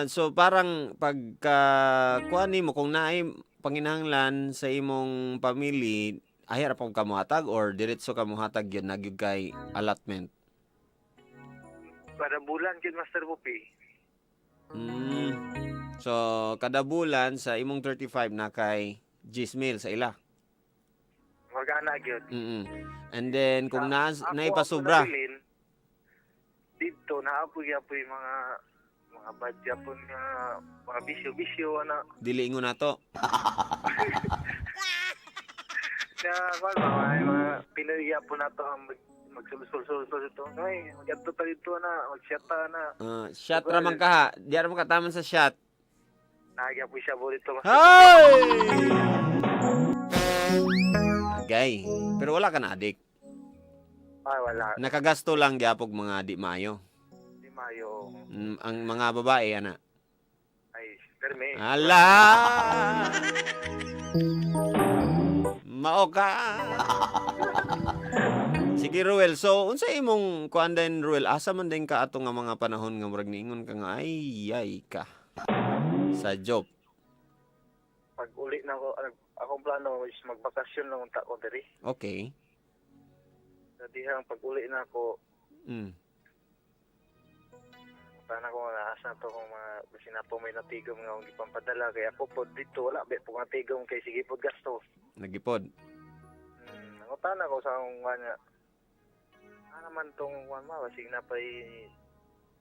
So parang pagka kuan nimo, kung naay panginahanglan sa imong family, ay ra pa ka mohatag or diretso ka mohatag yun na gyud kay allotment? Kada bulan gyud, Master Bupi. So kada bulan sa imong 35 na kay 10,000 sa ila. Magana gyud. And then kung na Ako, naipasubra, ako nabilin, dito naapoy gyapon yung mga bad gyapon nga mga bisyo-bisyo ana. Dili ingon nato. Kaya kuan ba, mga Pinoy gyapon nato ang magsulsul-sul dito. Ay, magadto ta dito na, magsyata na. Shot ra man ka ha. Di ra man ka taman sa shot. Naa gyapon siya bo dito. Hey! Agay. Pero wala ka na adik. Ay, wala. Nakagasto lang gyapog mga di maayo. Di mayo. Ang mga babae ana. Ay, perme. Ala! Mao ka. Sige, Ruel, so unsa imong kuan din, Ruel? Asa man din ka ato nga mga panahon nga murag niingon ka nga ay ay ka sa job? Pag uli na ako, akong plano is magbakasyon lang unta ko diri. Sa dihang pag uli na ako, sana ko naasa to kung mga basin po may natigom nga akong gipampadala kay ako po dito wala be po natigom kay sige pod gasto. Nagipod. Nangutana ko sa akong nga ano man tong kuan ma, basig na pa'y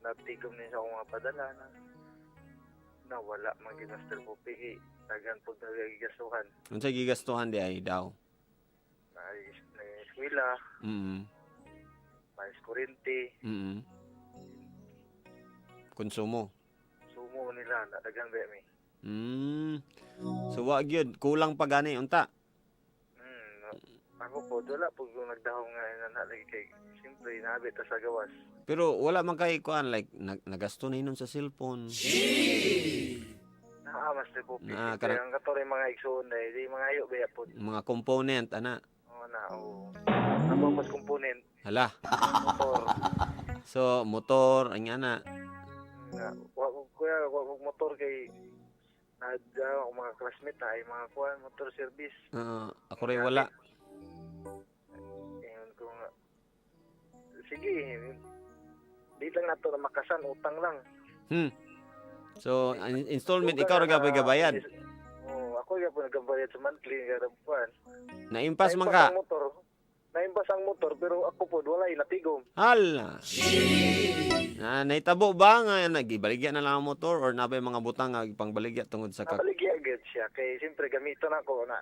natigom ni sa akong mga padala na na wala man gyud, Master Pupi, kay daghan pod na gigasuhan. Unsa gigastuhan di ay daw? Na na eskwela, na kuryente, Konsumo. Sumo nila na daghan ba mi. So wa gyud kulang pa gani unta. Ako po wala po kung nagdahom nga na lagi kay siyempre naabit ta sa gawas. Pero wala man kay kuan, like nagasto na hinon sa cellphone? Naa, Master Pupi. Naa, Siyempre, ang kato rin mga igsuon na di mga ayo ba po. Mga component ana. Oo na, oo. Ako mas component, Hala. Motor. So motor ang ana. Na, wa ko kuya, wa ko motor kay na ako mga classmate na ay mga kuan motor service. Ako rin wala. Ingon ko nga. Sige, di lang nato na makasan, utang lang. So installment ikaw ra gabay gabayad. Oo, ako gyapon nagabayad sa monthly kada buwan. Naimpas man Naimpas ka. ang motor. Naimpas ang motor pero ako po wala natigom. Hala. Na naitabo ba nga nagibaligya na lang ang motor or nabay mga butang nga gipangbaligya tungod sa kak Nabaligya agad siya kay siyempre gamiton ako na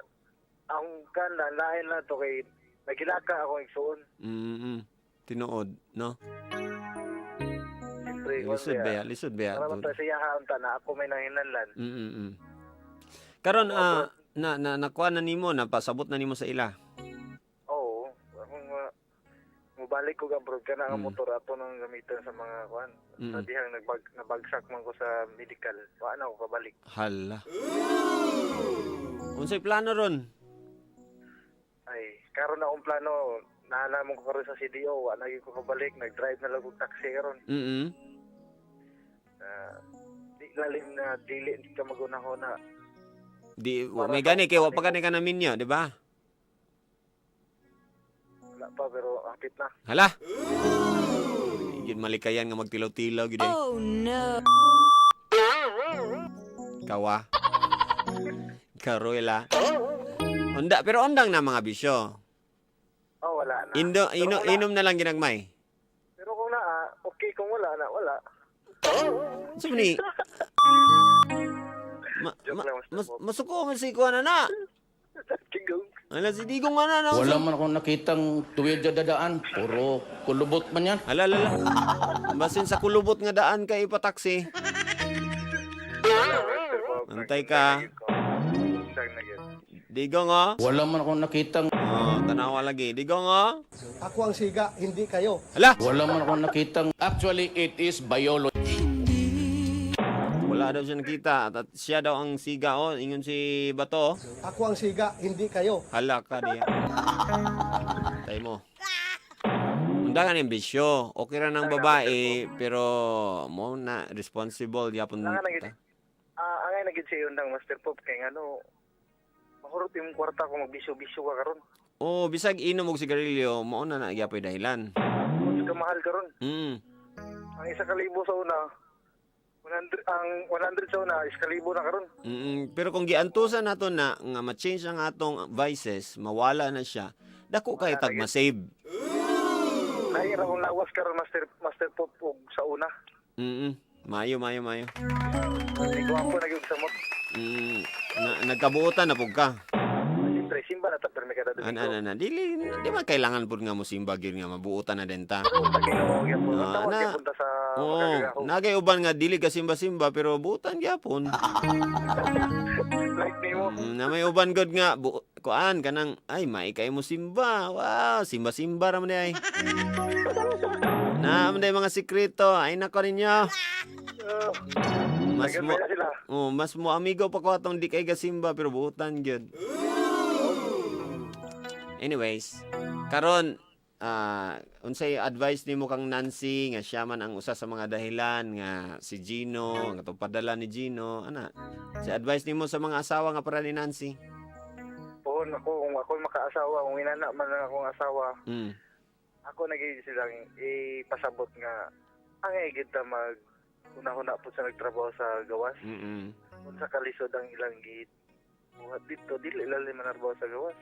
ang kan na lain na to kay nagilaka ako igsuon. Tinuod, no? Siyempre, Lisod ba ya? Lisod ba ya? Para man ta siya unta na ako may nanginanlan. Karon na na nakuha na nimo, napasabot na nimo sa ila. Oo, akong mubalik ko abroad kana ang motor ato nang gamiton sa mga kuan. Sa dihang nabagsak man ko sa medical, wa na ako kabalik. Hala. Unsay plano ron? Ay, karon na akong plano, naalamon ko karon sa CDO, wa na gyud ko kabalik, nag-drive na lang og taxi karon. Di lalim na dili ka magunahona. Di wa Para may sa gani kay wa pa gani ka na minyo, di ba? Wala pa pero hapit na. Hala. Di gyud malikayan nga magtilaw-tilaw gyud eh. Oh no. Kawa. Karuela. Onda, pero ondang na mga bisyo. Oh, wala na. Indo, Pero ino, kung inom na lang ginagmay. Pero kung naa, okay, kung wala na, wala. So ni ma, Joke ma, lang, Master mas, Bob. masuko man si kuan na na. Tigong. Ala si Digong nga na. Wala man akong nakitang tuwid sa dadaan. Puro kulubot man yan. Hala, hala, hala. Basin sa kulubot nga daan kay ipataksi. Antay ka. Undang na gyud. Digong oh. Wala man akong nakitang Oh, tanawa lagi. Digong oh. Ako ang siga, hindi kayo. Hala. Wala man akong nakitang. Actually, it is biology. Wala daw siya nakita at siya daw ang siga oh. Ingon si Bato. Oh. Ako ang siga, hindi kayo. Hala ka diya. Tay mo. Undangan yung bisyo. Okay ra ng Undangan, babae, pero mo na responsible yapon. Undangan na gid. Angay na gid siya undang, Master Pop, kay ngano mahurot imong kwarta kung magbisyo-bisyo ka karon. Oh, bisag inom og sigarilyo, mao na na gyapoy dahilan. Mas kamahal karon. Ang 1,000 sa una, 100, ang 100 sa una is kalibo na karon. Pero kung giantusan nato na nga ma-change ang atong vices, mawala na siya. Dako kay Wala tag na gyud. ma-save. Lahi ra kung lawas karon, Master Pop, og sa una. Mayo, mayo, mayo. Di gwapo na gyud samot. Na, nagkabuotan na pug ka. Siyempre, simba na ta permi kada An Domingo. an an, an. Dili di man kailangan pud nga mo simba gyud nga mabuotan na din ta. Punta Ginoo gyapon. Ah, Tawag gyapon ta sa Oo, makagagahom. nagay uban nga dili ka simba-simba pero buotan gyapon. Like nimo. Na may uban god nga kuan kanang ay may kay mo simba. Wow, simba-simba ra man ay. Na man day mga sikreto, ay nako ninyo. Mas Dagan mo pa sila. Oh, mas mo amigo pa ko atong di kay gasimba pero buotan gyud. Anyways, karon unsay advice nimo kang Nancy nga siya man ang usa sa mga dahilan nga si Gino, nga atong padala ni Gino, ana. Si advice nimo sa mga asawa nga para ni Nancy. Pohon ako kung ako makaasawa, kung inana man ang akong asawa, ako na gyud silang ipasabot nga angay gyud ta mag una-una po sa nagtrabaho sa gawas. Unsa kalisod ang ilang gid buhat dito, dili lalim man trabaho sa gawas.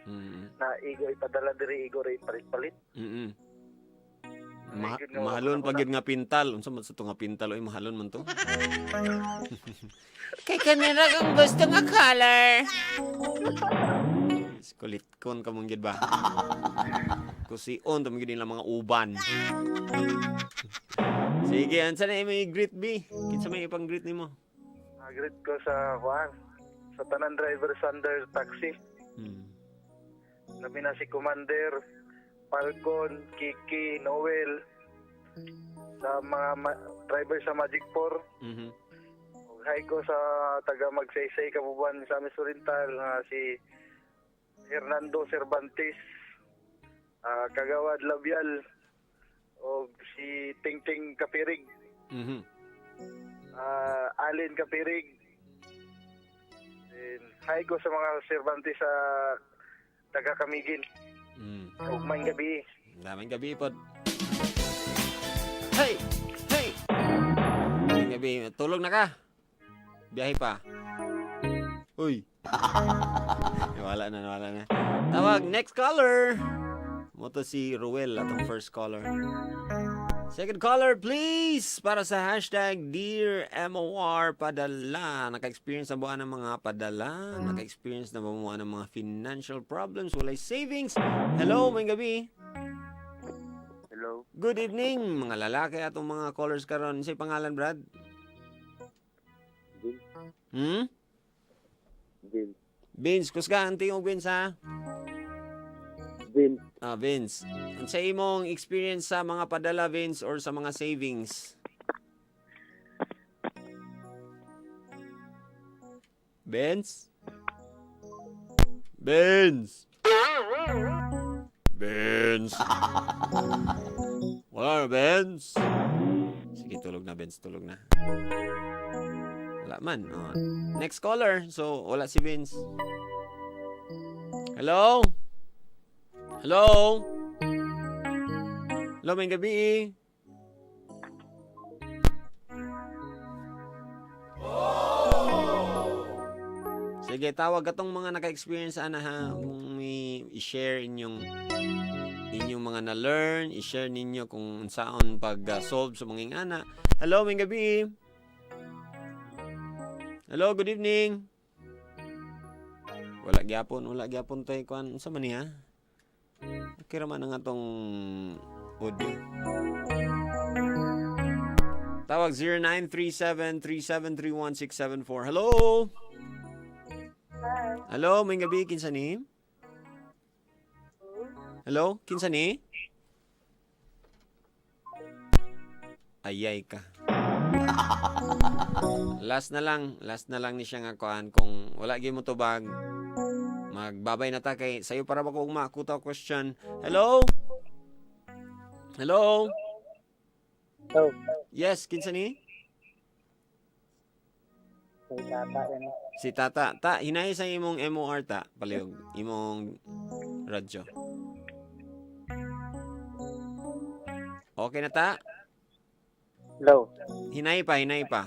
Na igo ipadala diri, igo ra ipalit-palit. Ay, gyud nga Mahalon pa wala. gyud nga pintal. Unsa man sa to nga pintal oy, mahalon man to. Kay kanira kang gusto nga color. Kulit kon ka mong gyud ba? Kusion to gyud nila mga uban. Sige, unsa na imong greet B? Kinsa may ipang greet nimo? Greet ko sa kuan, sa tanan driver under taxi. Labi na si Commander, Falcon, Kiki, Noel, sa mga driver sa Magic 4. Ug hi ko sa taga Magsaysay Kabuban sa Misamis Oriental nga si Hernando Cervantes, Kagawad Labial, o si Tingting Kapirig, Allen Kapirig. Then, hi ko sa mga Cervantes sa taga Camiguin. Ug maayong gabi. Daming gabi pod. Hey! Hey! Maayong gabi. Tulog na ka. Biyahe pa. Uy. Wala na, wala na. Tawag, next caller. Moto si Ruel, atong first caller. Second caller, please! Para sa #DearMORPadala. Naka-experience na ba ng mga padala? Naka-experience na ba mo ng mga financial problems? Walay savings? Hello, maayong gabi. Hello. Good evening, mga lalaki atong mga callers karon. Unsay pangalan, Brad? Vince. Vince. Vince, kusga ang tingog, Vince, ha? Vince. Ah, Vince. Unsay imong experience sa mga padala, Vince, or sa mga savings? Vince? Vince! Vince! Wala na, Vince? Sige, tulog na, Vince. Tulog na. Wala man. Oh. Next caller. So, wala si Vince. Hello? Hello? Hello, maayong gabi. Eh. Sige, tawag atong mga naka-experience ana ha, kung may i-share inyong inyong mga na-learn, i-share ninyo kung unsaon pag-solve sa mga ingana. Hello, maayong gabi. Hello, good evening. Wala gyapon tay kuan. Unsa man niya? Okay ra man ang atong audio. Tawag 0937-3731-674. Hello? Hi. Hello, maayong gabi, kinsa ni? Hello, kinsa ni? Ayay ka. Last na lang ni siya nga kuan kung wala gyud mo tubag. Magbabay na ta kay sayo para ba kung makuta question. Hello? Hello? Hello. Yes, kinsa ni? Kay tata yan. Si Tata. Ta, hinay sa imong MOR ta, palihog. Imong radyo. Okay na ta? Hello. Hinay pa, hinay pa.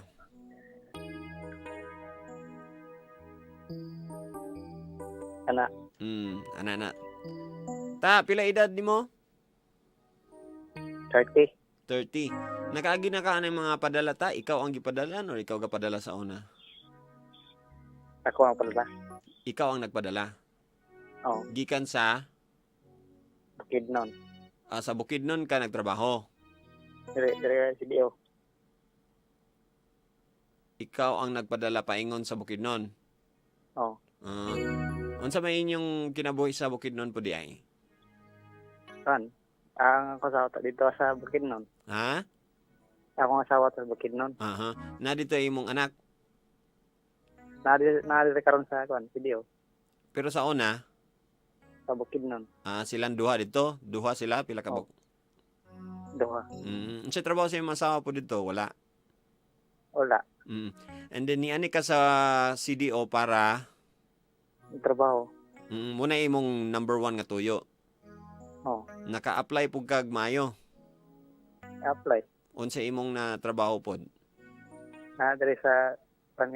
Ana. Ana na. Ta, pila edad nimo? 30. 30. Nakaagi na ka anang mga padala ta? Ikaw ang gipadalan or ikaw gapadala sa una? Ako ang pala. Ikaw ang nagpadala. Oo. Gikan sa Bukid nun. Sa Bukidnon ka nagtrabaho. Dire, dire CDO. Ikaw ang nagpadala paingon sa Bukidnon. Oo. Ah, unsa may inyong kinabuhi sa Bukidnon po di ay? Kan. Ang ako asawa ta dito sa Bukidnon. Ha? Akong asawa sa Bukidnon. Aha. Na dito imong anak. Naa diri karon sa kuan CDO Pero sa una, sa Bukidnon. Silang duha dito, duha sila pila ka Oo. Duha. Unsa trabaho sa imong asawa po dito? Wala. Wala. And then niani ka sa CDO para Trabaho. Muna imong number one nga tuyo. Oo. Naka-apply pud kag Mayo. Apply. Unsa imong na trabaho pod? Naa diri sa pan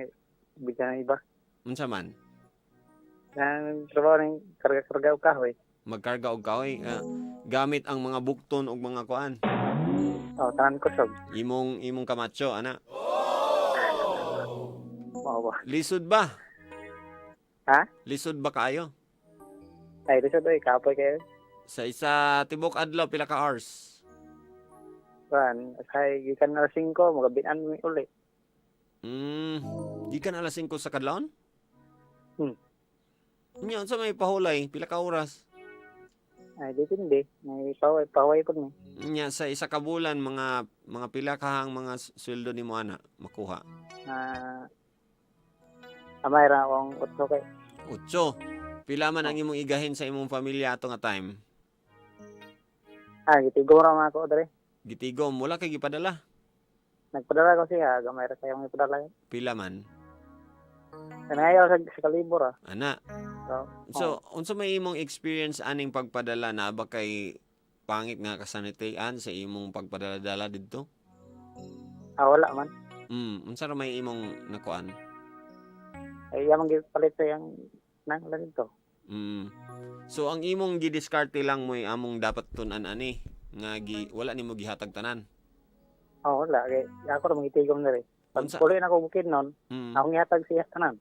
bigyan ng iba. Unsa man? Nang trabaho ning karga-karga og kahoy. Magkarga og kahoy, gamit ang mga bukton og mga kuan. Oh, tanan kusog. Imong kamacho ana. Mao ba? Lisod ba? Ha? Lisod ba kaayo? Ay, lisod oy, kapoy kayo. Sa isa tibok adlaw pila ka hours? Kuan, say gikan alas 5, magabian mi uli. Gikan alas 5 sa kadlawon? Hmm. Nya unsa may pahulay pila ka oras? Ay, depende. May paway, paway po ni. Nya sa isa ka bulan mga pila kahang mga sweldo nimo ana makuha? Amay ra akong utso kay. Otso. Pila man ang imong igahin sa imong pamilya ato nga time? Ah, gitigo ra man ako dre. Gitigom wala kay gipadala. Nagpadala ko siya, gamay ra kayong ipadala. Pila man? Kanayaw sa kalibo ra. Ana. So, So, unsa may imong experience aning pagpadala na ba kay pangit nga kasanitayan sa imong pagpadala-dala didto? Wala man. Unsa ra may imong nakuan? Ay, yamang gipalit sa yang nang lang dito. So ang imong gidiskarte lang mo'y among dapat tun-an ani nga gi, wala nimo gihatag tanan. Oh, wala kay ako ra mangitigom diri. Pag Unsa? puli na ako bukid nun, akong ihatag siya tanan.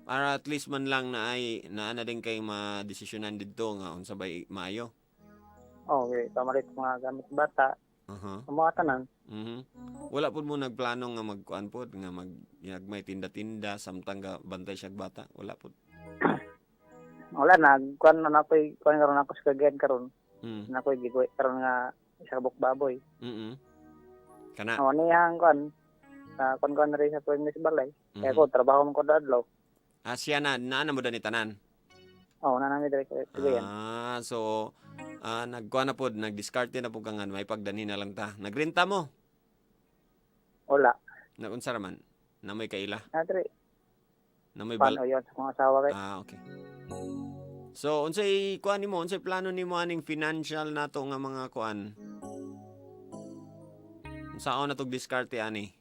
Para at least man lang na ay naa na din kay madesisyonan didto nga unsa bay maayo. Oh, kay pamalit mga gamit bata, ang mga tanan. Wala pud mo nagplano nga magkuan pod nga mag may tinda-tinda samtang ga bantay siya bata, wala pud. Wala na, kuan na ako'y kuan karon ako sa Cagayan karon. Na ako'y giguwi karon nga isa ka buok baboy. Kana. Oh, niya ang kuan. Kuan kuan rin sa tuwing sa balay. Kaya ako trabaho man ko adlaw. Ah, siya na naa na mo dani tanan. Oh, na nami diri sa Cagayan. Ah, so nagkuan na pod, nagdiskarte na pod ka nga may pagdanhi na lang ta. Nagrenta mo. Wala. Nagunsa ra man? Namoy kaila. Na diri Namoy bal. paano yon sa kong asawa kay. Ah, okay. So, unsay kuan nimo, unsay plano nimo aning financial nato nga mga kuan? Unsaon na tog diskarte ani?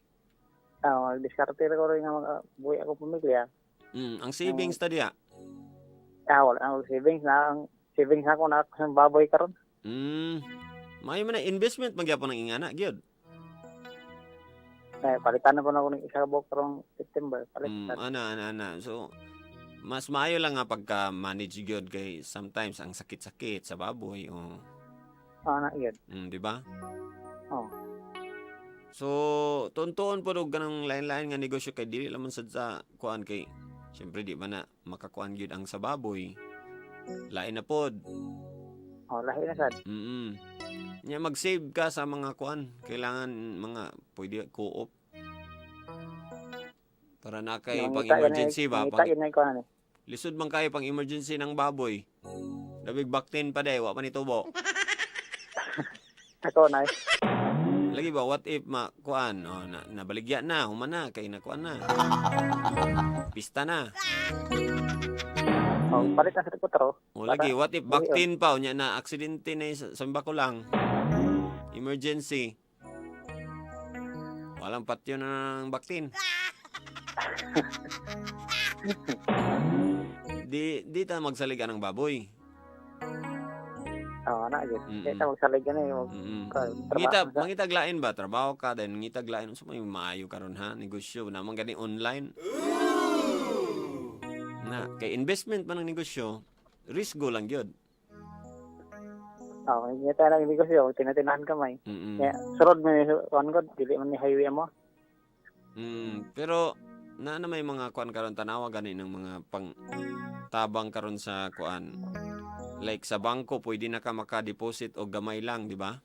Ah, diskarte ra ko rin nga mga buhi ako pamilya. Ang savings ta diya. Ah, wala ang savings na ang savings ako na ako sa baboy karon. Maayo man na investment magyapon ang ingana gyud. Eh, palitan na po na ako ng isa ka buok karong September. Palitan. Ana ana ana. So mas maayo lang nga pagka manage gyud kay sometimes ang sakit-sakit sa baboy o Ah, na yun. di ba? Oo. So tuntuon po og ganang lain-lain nga negosyo kay dili lamang sad sa kuan kay syempre di ba na makakuan gyud ang sa baboy. Lain na pod. Oh, lahi na sad. Nya mag-save ka sa mga kuan, kailangan mga pwede co-op. Para na kay pang emergency ba? Pangita Pang, yun na kuan ani. lisod man kayo pang emergency ng baboy. Labig baktin pa day, wa pa ni tubo. Ako na. Lagi ba, what if ma kuan, oh, na, nabaligya na, human na, kay nakuan na. Pista na. Oh, palit na sa kutro. O lagi, what if Uy, oh. baktin pa, unya na aksidente na sa samba ko lang. Emergency. Walang patyo na ng baktin. Di ta magsaligan ng baboy. Oh, ana gyud. Kaya ta magsalig gani mo. Ngita, mangitaglain ba trabaho ka then ngitaglain unsa may maayo karon ha negosyo na man gani online. Na kay investment man ang negosyo, risk go lang gyud. Oh, ngita lang negosyo, tinatinahan ka may. Kaya surod man ni kuan ko, dili man ni highway mo. Pero na na may mga kuan karon tanawa gani ng mga pang tabang karon sa kuan. Like sa bangko pwede na ka maka-deposit og gamay lang, di ba?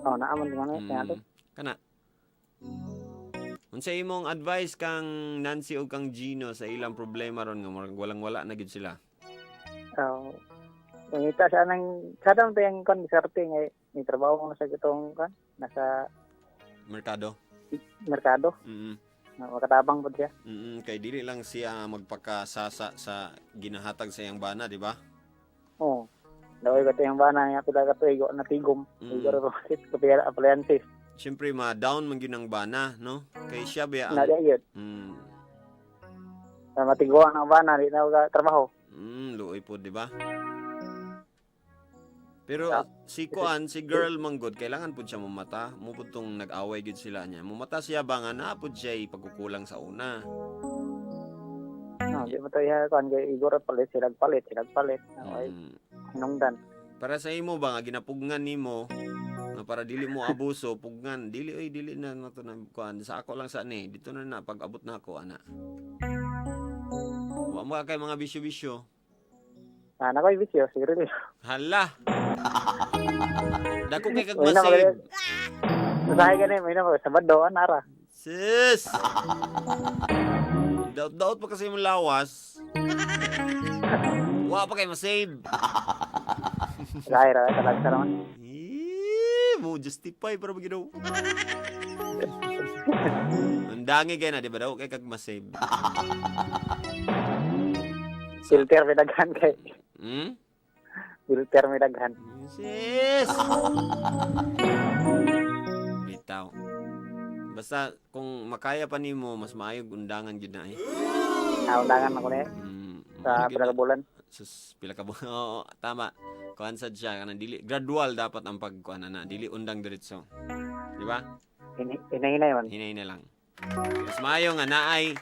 Oh, naa man man kaya to. Kana. Unsa imong advice kang Nancy o kang Gino sa ilang problema ron nga murag walang-wala na gyud sila? Oh. Ngita sa anang kada man tayang kuan diserte nga ni trabaho mo sa gitong kuan nasa Merkado. merkado. Makatabang pud siya. Kay dili lang siya magpakasasa sa ginahatag sa iyang bana, di ba? Oo. Daway ko tayang bana nga pila ka tuig wa na tigom. Igo ra ko pila appliances. Siyempre ma-down man gyud ang bana, no? Kay siya ba Na ang di gyud. Na matiguan ang bana di na ka trabaho. Luoy po, di ba? Pero si Kuan, si girl manggod, kailangan pud siya mamata. Mo pud tong nag-away gyud sila niya. Mumata siya ba nga naa pud siya pagkukulang sa una. No, di mo tayo kuan kay igo ra palit sila palit, sila palit. Okay. Hinungdan. Para sa imo ba nga ginapugngan nimo nga para dili mo abuso, pugnan, dili oy dili na nato na kuan sa ako lang sa ni, dito na na pag abot na ako ana. Wa mo ka kay mga bisyo-bisyo. Ah, na koy bisyo siguro. Hala. Dako kay kag Uy, na, masave. Usahay gani may na Sabado anara. Sis! Daot-daot pa kasi imong lawas. Wa pa kay masave. Usahay ra talag sa raman. Eh, mo justify para maginaw. Ang dangi kay na, di ba daw kay kag masave. Filter may daghan kay. Filter may daghan. Sis! Bitaw. Basta kung makaya pa nimo, mas maayog undangan gyud na eh. Ah, undangan ako ni. Sa Ano gyud pila ka na? bulan. Sus, pila ka bulan. Oo, tama. Kuan sad siya kanang dili gradual dapat ang pagkuan ana, dili undang diretso. Di ba? Hinahinay man. Hinay na lang. Mas maayo nga naay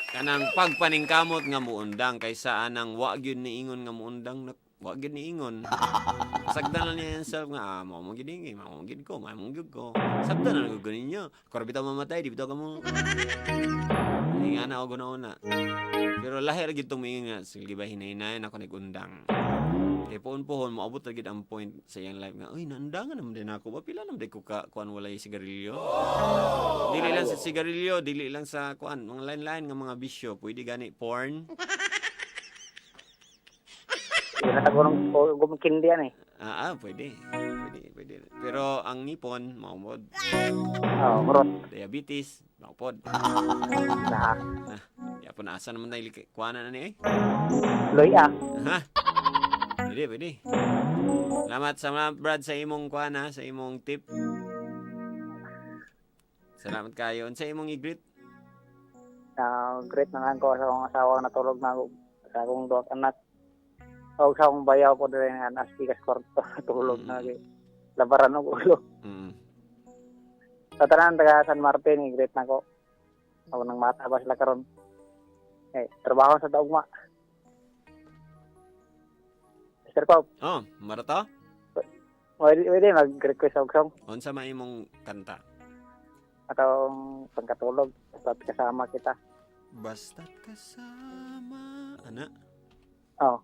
kanang pagpaningkamot nga muundang kaysa anang wa gyud niingon nga muundang na wa gyud niingon. Sagdan lang niya yung self nga mao mo gyud ingi, mao gyud ko, mao gyud ko. Sagdan na lang gyud ninyo. Kung bitaw mamatay, di bitaw kamo. Nga na og una. Pero lahi ra gyud tong moingon nga sige ba hinay-hinayon ako nagundang. Kay puon-puhon moabot ra gyud ang point sa iyang life nga, uy, naundangan naman din ako ba pila naman din ko ka kuan walay sigarilyo. Dili lang sa sigarilyo, dili lang sa kuan, mga lain-lain nga mga bisyo, pwede gani porn. Di na tagulong gumkindi yan eh. Pwede. Pwede, pwede. Pero ang ngipon, maumod. Oo, murot. Diabetes, maupod. Na. Di po naasa naman tayo kuanan na ni eh. Loy ah. Ha? Pwede, pwede. Salamat sa mga Brad sa imong kuan ha, sa imong tip. Salamat kayo. Unsa imong i-greet? Great na lang ko sa akong asawa natulog na ako sa akong duha ka anak. O sa akong bayaw ko diri nga nas tikas kwarto tulog na kay labaran og ulo. Sa tanan taga San Martin, i-greet na ko. Ako nang mata ba sila karon. Eh, trabaho sa daugma. Sir Pop. Oh, marato? Pwede mag-request og song. Unsa man imong kanta? Atong pagkatulog, basta't kasama kita. Basta't kasama, ana. Oh.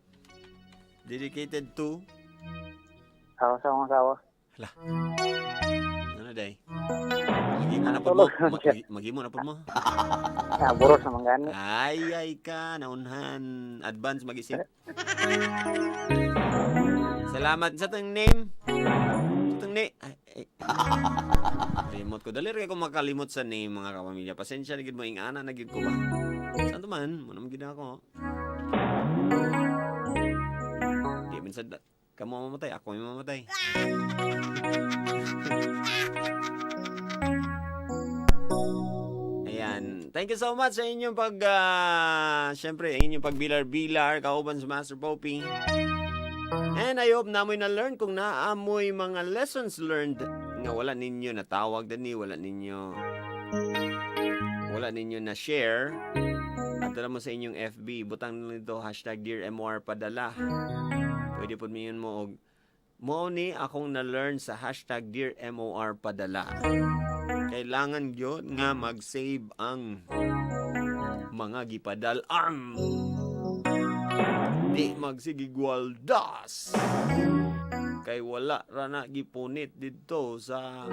Dedicated to? Ako sa akong asawa. Hala. Ano day? Magimo na pud mo. Magimo na pud mo. Ah, buros naman gani. Ay, ay ka, naunhan. Advance mag-isip. Salamat. Sa tong name? ni ay, ay. Limot ko. Dali ra ko makalimot sa name, mga kapamilya. Pasensya na gid mo, ingana na gid ko ba. Saan to man? Mo naman gid ako. Di man sad kamo mamatay, ako yung mamatay. Ayan. Thank you so much sa inyong pag, syempre, ang inyong pagbilar-bilar, kauban sa Master Popey. And I hope namoy na-learn kung naamoy mga lessons learned nga wala ninyo natawag dani, wala ninyo na share. At mo sa inyong FB, butang nito #DearMORPadala. Pwede po yun mo og mo ni akong na-learn sa #DearMORPadala. Kailangan gyud nga mag-save ang mga gipadal-ang. Di magsigigwaldas. Kay wala ra na gipunit didto sa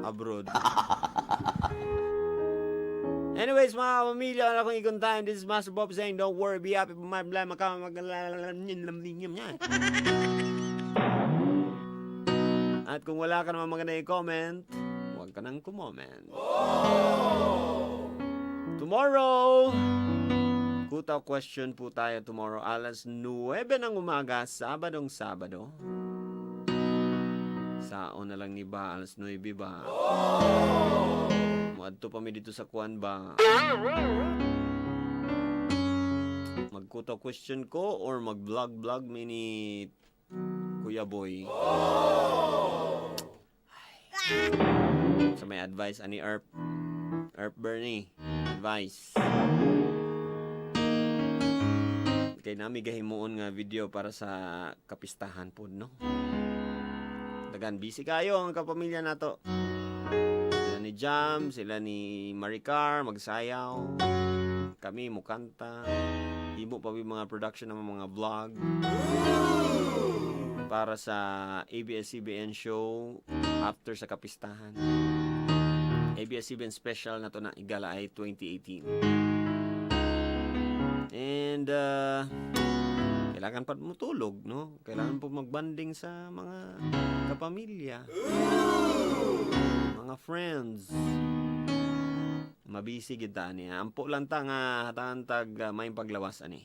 abroad. Anyways, mga pamilya, wala akong ikon time. This is Master Bob saying, don't worry, be happy. Problema ka, mag. At kung wala ka naman maganda i-comment, huwag ka nang kumoment. Tomorrow, Kutaw question po tayo tomorrow alas 9 ng umaga, Sabadong Sabado. Sao na lang ni ba, alas 9 ba? Muadto pa mi dito sa kuan ba? Magkutaw question ko or mag-vlog-vlog mi ni Kuya Boy. Ay. Sa may advice ani Erp. Erp Bernie, advice. Kay nami gahimuon nga video para sa kapistahan po, no? Dagan busy kayo ang kapamilya nato. Sila ni Jam, sila ni Maricar, magsayaw. Kami mukanta. Himo pa mi mga production ng mga vlog para sa ABS-CBN show after sa kapistahan. ABS-CBN special na to na Igala ay 2018. And kailangan pa mutulog, no? Kailangan po magbanding sa mga kapamilya, mga friends. Mabisi gid ta ani. Ampo lang ta nga hatagan tag may paglawas ani.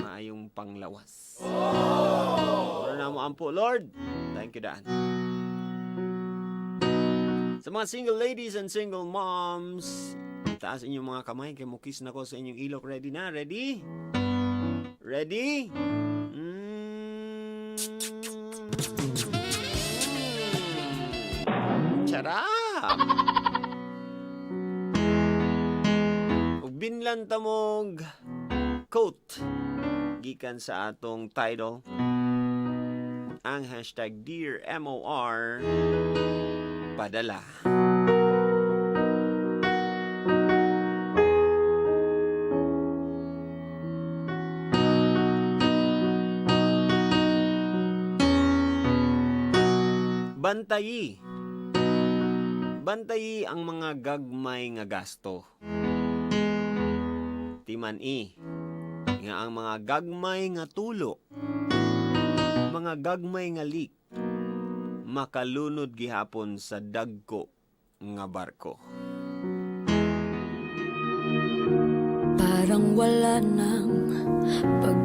Maayong panglawas. Ora na mo ampo, Lord. Thank you daan. Sa mga single ladies and single moms, taas inyong mga kamay kay mukis na ko sa inyong ilok. Ready na? Ready? Ready? Charap! Ug binlan ta mog quote gikan sa atong title, ang #DearMORPadala. Bantayi. Bantayi ang mga gagmay nga gasto. Timan-i nga ang mga gagmay nga tulo, mga gagmay nga leak, makalunod gihapon sa dagko nga barko. Parang wala nang pag